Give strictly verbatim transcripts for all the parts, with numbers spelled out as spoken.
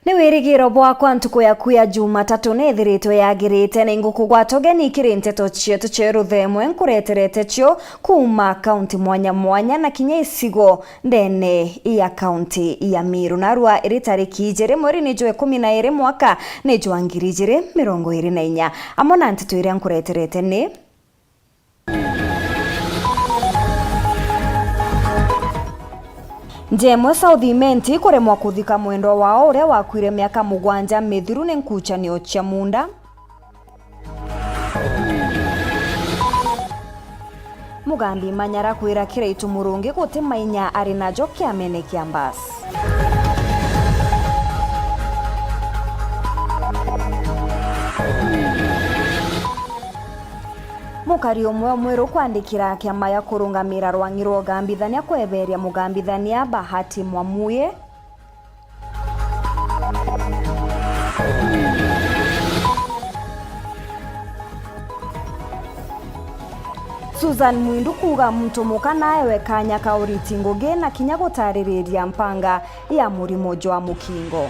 Ni wirigiro bwakwa ntuku yaku ya Jumatatu ni ithiritwe yagirite. Ni ngukugwata ugeni kiri nteto cietu cia ruthemwe nkureterete cio kuuma kaunti mwanya mwanya na kinya icigo ndene ya kaunti ya Meru. Narua iri tariki ijiri mweri ni jwa ikumi na iri mwaka ni jwa ngiri ijiri mirongo iri na inya. Amwe na nteto iria nkureterete ni: Njemwe South Imenti kuremwa kuthika mwendwa wao uria wakuire miaka mugwanja mithiru ni nkuchanio cia munda. Mugambi Manyara kwira Kiraitu Murungi guti mainya ari najo kiamene kia Mbas. Mukari umwe mweru kwandikira kiama ya kurungamira rwangi rwa ugambithania kweberia mugambithania Bahati Mwamuye. Susan Mwindu kuuga muntu muka naewe kanya ka uriti ngugi na kinya gutaririria mpanga ya murimo jwa mukingo.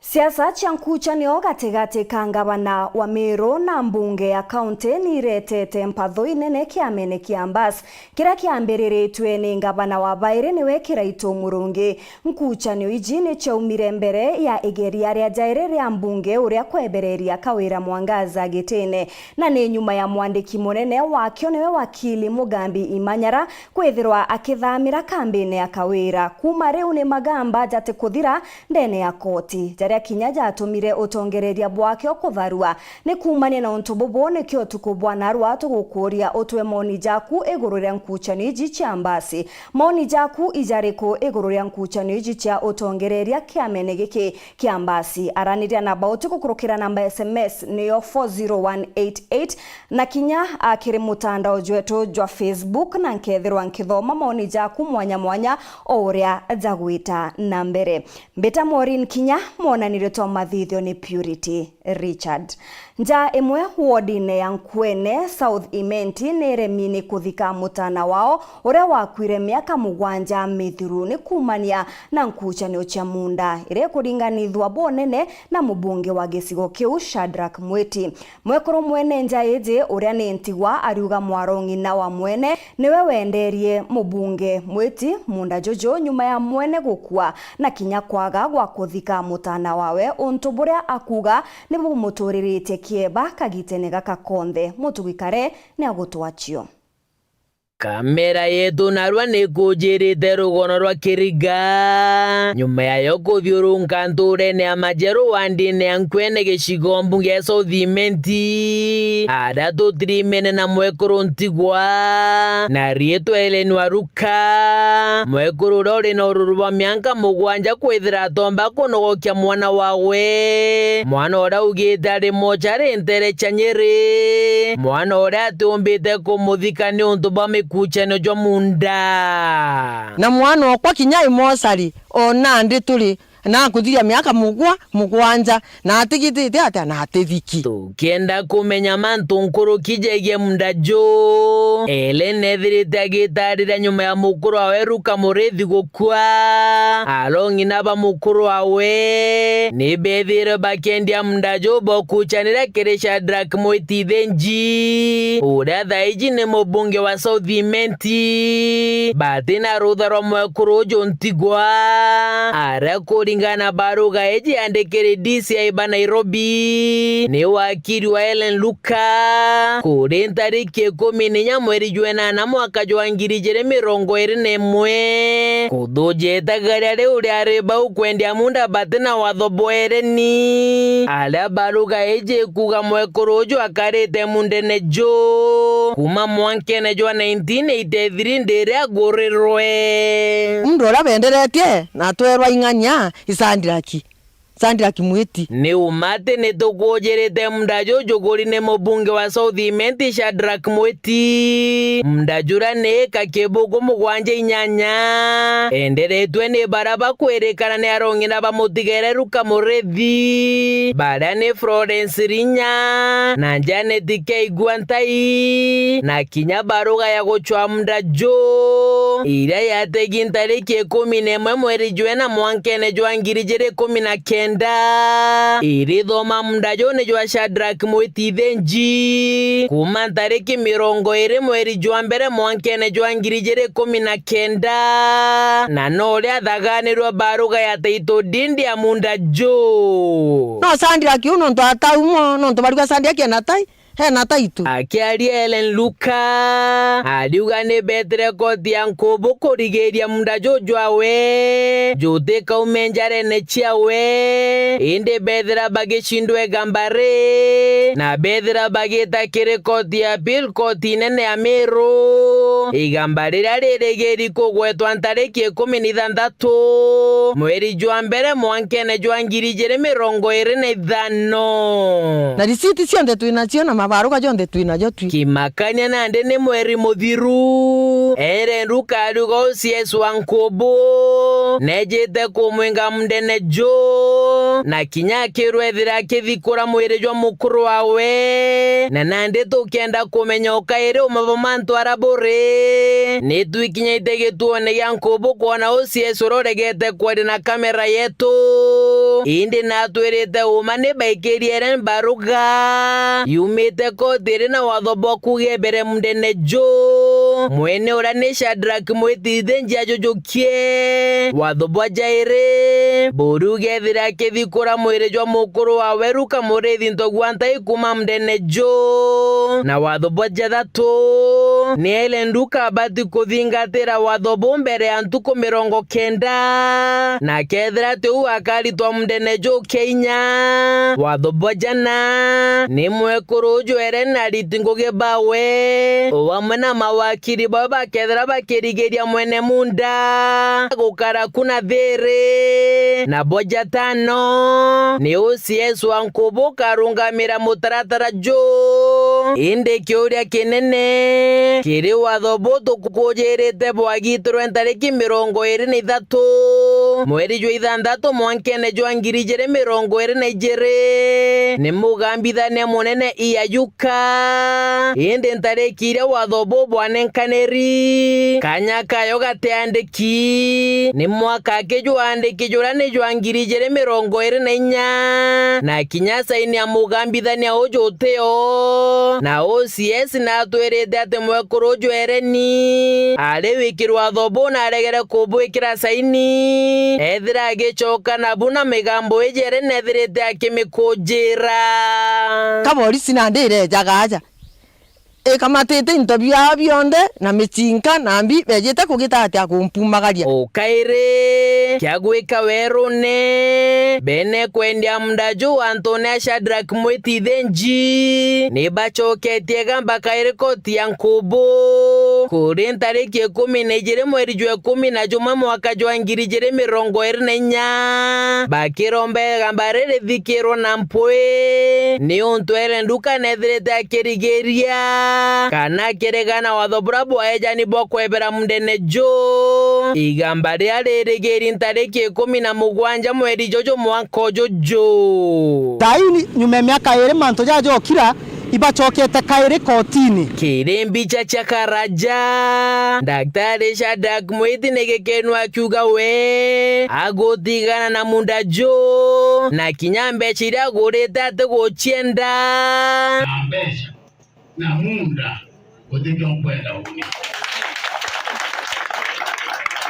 Siasa cia nkuchanio gatigati ka ngavana wa Meru na mbunge ya kaunti niretete mpatho inene kiamene kia Mbas kiria kiambiriritue ni ngavana wa bairi niwe Kiraitu Murungi. Nkuchanio iji ni ciaumire mbere ya igeria ria jairi ria mbunge uria kwebereria Kawira Mwangaza gitine, na ni nyuma ya mwandiki munene wakio niwe wakili Mugambi Imanyara kwithirwa akithamira kambine ya Kawira. Kuuma riu ni magamba jatikuthira ndene ya koti, jaria kinya jatumire utongereria bwakio kutharua. Ni kuumania na untu bubu nikio utuku bwa narua tugukuria utwe moni jaku iguru ria nkuchanio iji cia Mbasi. Moni jaku ijariku iguru ria nkuchanio iji cia utongereria kiamene giki kia Mbasi? Araniria na Bauti gukurukira namba ya S M S niyo four zero one eight eight, na kinya, a, kiri mutandao jwetu jwa Facebook, na nkethirwa nkithoma moni jaku mwanya mwanya o uria jagwita na mbere. Mbita Maureen Kinya, mwonanirio twa mathithio ni Purity Richard. Nja imwe wodine ya Nkwene South Imenti niremi ni kuthika mutana wao uria wakuire miaka mugwanja mithiru ni kuumania na nkuchanio cia munda iria ikuringanithua bwonene na mubunge wa gicigo kiu Shadrack Mwiti. Mwekuru mwene nja iji uria ni ntigwa ariuga mwaro ng'ina wa mwene niwe wenderie mubunge Mwiti munda juju nyuma ya mwene gukua na kinya kwaga gwa kuthika mutana wawe, untu buria akuuga ni bumuturiritie kieba kagitene gaka konthe. Mutugi Kare ni agutwacio. Kamera yetu narua ni ikujirite rugono rwa Kiriga, nyuma yayo kuthiurunka nturene ya Majeru wandine ya Nkwene gicigo mbunge ya South Imenti, aria tutirimene na mwekuru ntigwa na riitwa Ellen Waruka, mwekuru uria uri na ururu bwa mianka mugwanja kwithira atomba kunogokia mwana wawe, mwana uria augite ari mochari ntere cha Nyeri, mwana uria atiumbite kumuthika niuntu bwa mikuchanio jwa munda. Na mwana okwa kinya i mochari, o nandi turi na akuthiria miaka mugwa, mugwanja, na atigitite atia na atithiki. Tukienda kumenya mantu nkuruki jegie munda ju, Ellen ethirite agitariria nyuma ya mukuru wawe Ruka Murithi gukua. Aro ng'ina ba mukuru wawe ni bethire bakiendia munda ju bokuchanira kiri Shadrack Mwiti Thenji, uria thaiji ni mubunge wa South Imenti, batina rutha rwa mwekuru uju ntigwa. Aria kuringana na baruga iji yandikiri D C I ba Nairobi, ni wakiri wa Ellen Luka, kuri ntariki ikumi na inya mweri jwa inana mwaka jwa ngiri ijiri mirongo iri na imwe, kuthuja itagaria riu riari bau kwendia munda batina watho bwa Ellen. Aria baruga iji kuuga mwekuru uju akarite mundene ju kuma mwankene jwa nineteen eighty-three ndiria agurirwe. Mundu uria benderetie na atwerwa ing'ania i Shadrack. Shadrack Mwiti. Ni uma ati ni tukujirite munda juju kuri ni mubunge wa South Imenti, Shadrack Mwiti. Munda jura ni eka kibugu mugwanja inyanya. Enderetwe ni bara bakwirikana ni arong'ina ba mutigere Ruka Murithi, baria ni Florence Rinya na Janet Keigua Ntai, na kinya baruga ya gucwa munda ju, iria yategi ntariki ikumi na imwe mweri jwena mwankene jwa ngiri ijiri ikumi na kenda. Irithoma munda ju ni jwa Shadrack Mwiti Ithinji, kuuma ntariki mirongo iri mweri jwa mbere mwankene jwa ngiri ijiri ikumi na kenda, na no uria athaganirwe baruga ya title deed ya munda ju. No Shadrack uu nontu ataumo, nontu bariuga Shadrack ena tai, hena tai tu. Akiaria Ellen Luka, ariuga ni betire koti ya nkubu kurigiria munda ju jwawe jutikaume njarene ciawe, indi bethira bagicindwa igamba ri, na bethira bagita kiri koti ya appeal, koti nene ya Miru, igamba riria ririgiri kugwetwa ntariki ikumi na ithanthatu mweri jwa mbere mwankene jwa ngiri ijiri mirongo iri na ithano. Na risiti cionthe twinacio na mabaruga jonthe twinajo twi. Kimakania nandi ni mweri muthiru, Ellen Luka ariuga O C S wa nkubu nejite kumwinga mundene ju, na kinya akirwa ethira akithikura mwiri jwa mukuru wawe, na nandi tukienda kumenya ukairi uma bwa mantu ara buri, ni twikinyite gituone gia nkubu kwona O C S uria uregete kwaria na kamera yetu, indi natwirite uma ni baikirie Ellen baruga yumite koti iri na watho bwa kuuga ibere mundene ju, mwene uria ni Shadrack Mwiti Ithinji ajujukie watho bwa jairi buriuga ethira akithikura mwiri jwa mukuru wawe Ruka Murithi Ntogu wa Ntai kuuma mundene ju, na watho bwa jathatu ni Ellen Luka abati kuthingatira watho buu mbere ya ntuku mirongo kenda, na akethira ti uu akaritwa mundene ju kia inya. Watho bwa jana ni mwekuru uju Ellen ariti ngugi bawe, o amwe na mawakiri bawe bakethira bakirigiria mwene munda gukara ku na thiri. Na bwa jatano ni O C S wa nkubu ukarungamira mutaratara ju, indi kiuria kinene kiri watho buu tukujirite bwagitirwe ntariki mirongo iri na ithatu mweri jwa ithanthatu mwankene jwa ngiri ijiri mirongo iri na ijiri ni mugambithania munene Iyayuka, indi ntariki iria watho buu bwanenkaniri kanya kayo gatiandiki ni mwaka aki jwa andiki juria ni jwa ngiri ijiri mirongo iri na inya, na kinya saini ya mugambithania uju utio. Na O C S natwirite ati mwekuru uju Ereni ari wikirwe watho buu na aregere kubwikira saini, ethira agicoka nabu na migambo iji Ereni ethirite akimikunjira. Kaborisi nandi irejaga aja ikamatite into biao bionthe na micinka na mbi bejite kugita atia kumpumagaria. Ukairi kia gwika werune, bene kwendia munda ju antune a Shadrack Mwiti Ithinji ni bacoketie gamba kairi koti ya nkubu kuri ntariki ikumi na ijiri mweri jwa ikumi na jumwe mwaka jwa ngiri ijiri mirongo iri na inya, bakiromba igamba riri rithikirwe na mpwi, niuntu Ellen Nduka nethirite akirigiria kana akiregana watho buria bwaejani bwa kwebera mundene ju. Igamba riria ririgiri ntariki ikumi na mugwanja mweri juju mwaka uju ju. Thaini, nyuma ya miaka iri mantu jaja jokira, ibacokete kairi kotini. Kiri mbicha cia karaja, Daktari Shadrack Mwiti ni gikenu akiuga we agutigana na munda ju, na kinya mbeca iria agurite atigucienda. Na mbeca na munda gutikio nkwenda uni.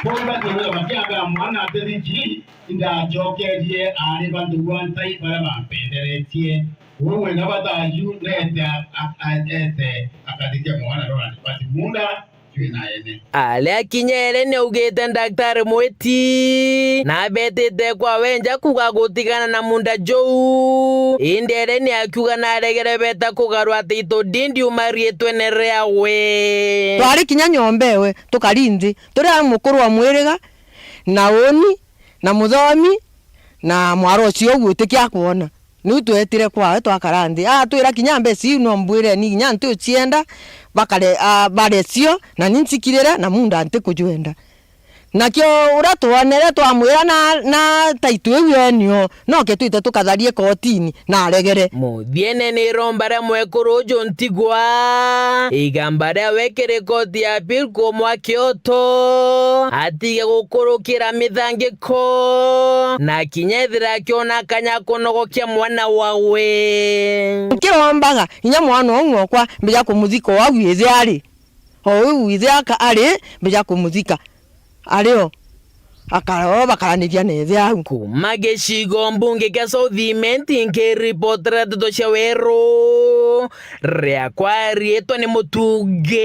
Kumba kiuga bakiaga mwana atithiki, indacokerie ari bantu gwa Ntai baria bampenderetie. Uu wina bata aju nete a-, a-, ete akathikia mwana Roland, but munda jwi na ene. Aria akinyere ni augite Daktari Mwiti na abetite kwa wenja kuga gutigana na munda juu. Indi Ereni akiuga na aregere beta kugarwa title deed uma riitwene riawe. Twari kinya nyomba ewe, tukari nthi, turi a mukuru wa mwiriga, na uni, na muthomi, Na mwaro ucio ugwitikia kwona. Niu twetire kwawe twakara nthi. Atwira kinya mbeca iu no mbwire ni kinya nti ucienda, bakare, a, bare cio, na ni ncikirire, na munda nti kujwenda. Nakio uria twonere twamwira na, na taitu iu enio, noke twite tukatharie kotini, na aregere. Muthiene ni iromba ria mwekuru uju ntigwa, igamba riawe kiri koti ya appeal kumwa kioto, atige gukurukira mithangiko, na kinya ethira akiona kanya kunogokia mwana wawe. Nkirombaga, inya mwana uu ng'okwa, mbija kumuthika o au ithe ari. O uu ithe aka-, ari, mbija kumuthika. Ari o, akara o, bakaraniria na ithe au. Kuma gicigo mbunge kia South Imenti, nkiripotera ndeto cia weru, riakwa riitwa ni Mutungi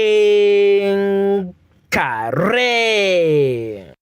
Kare.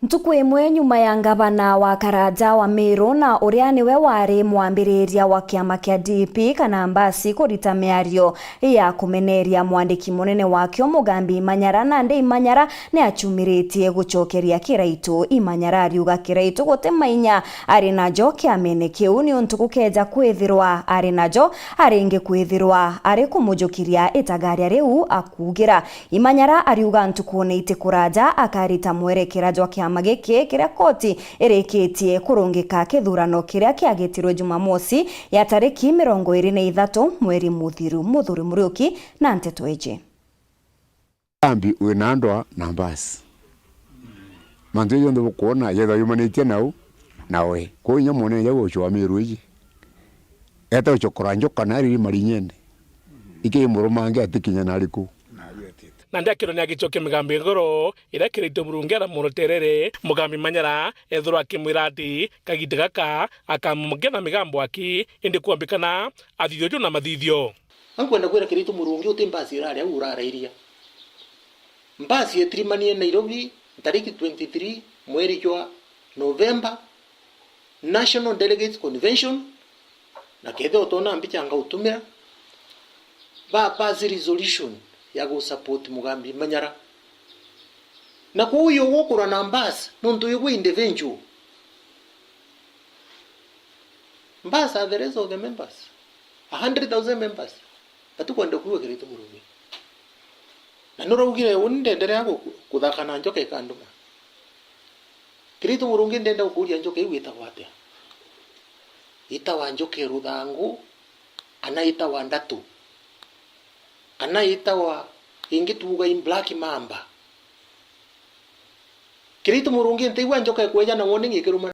Ntuku imwe nyuma ya ngavana wa Karanja wa Meru na uria niwe wari mwambiriria wa kiama kia D P kana Mbasi kurita miario ya kumeneria mwandiki munene wakio Mugambi Imanyara, nandi Imanyara ni acumiritie gucokeria Kiraitu. Imanyara ariuga Kiraitu guti mainya ari najo kiamene kiu, niuntu gukeja kwithirwa ari najo, aringi kwithirwa ari kumujukiria itagaria riu akuugira. Imanyara ariuga ntukune itikuraja akarita mwerekera jwa kiama giki kiria koti irikitie kurungika kithurano kiria kiagitirwe Jumamosi ya tariki mirongo iri na ithatu mweri muthiru. Muthuri Muriuki na nteto iji. Mugambi wina ndwa na Mbasi. Mantu jonthe bukwona yethwa yumanitie nau nawe. Kwou inya mwene ja gucwa Meru iji. Eta gucokora njoka na ariri marinyene. Iki murumange atikinya na ariku. Na ndiakirwo ni agicokia Migambi ngoro iria Kiraitu Murungi aramuroterere. Mugambi Manyara ethirwa akimwira ati kagita gaka akamukia na migambo aki, indi kwambikana athithio jo na mathithio. Ankwenda kwira Kiraitu Murungi uti Mbasi irari au urarairia. Mbasi etirimanie Nairobi ntariki twenty-three mweri jwa November, National Delegates Convention, na kethira utona mbicha ngautumira, ba pass resolution ya gu support Mugambi Manyara. Na kwou yo gukura na Mbasi, nontu yo gwi individual. Mbasi are the rest of the members. A hundred thousand members. Batikwenda kwigua Kiraitu Murungi. Na nuraugire, uni ndenderea ku-, kuthaka na njoka ikanduma. Kiraitu Murungi, ndenda gukuria njoka iu itagwa atia? Itawa njoka ya ruthangu, kana itawa ndatu? Kana itawa ingi tuuga in black mamba? Kiraitu Murungi, ntigua njoka ikweja na warning ikiruma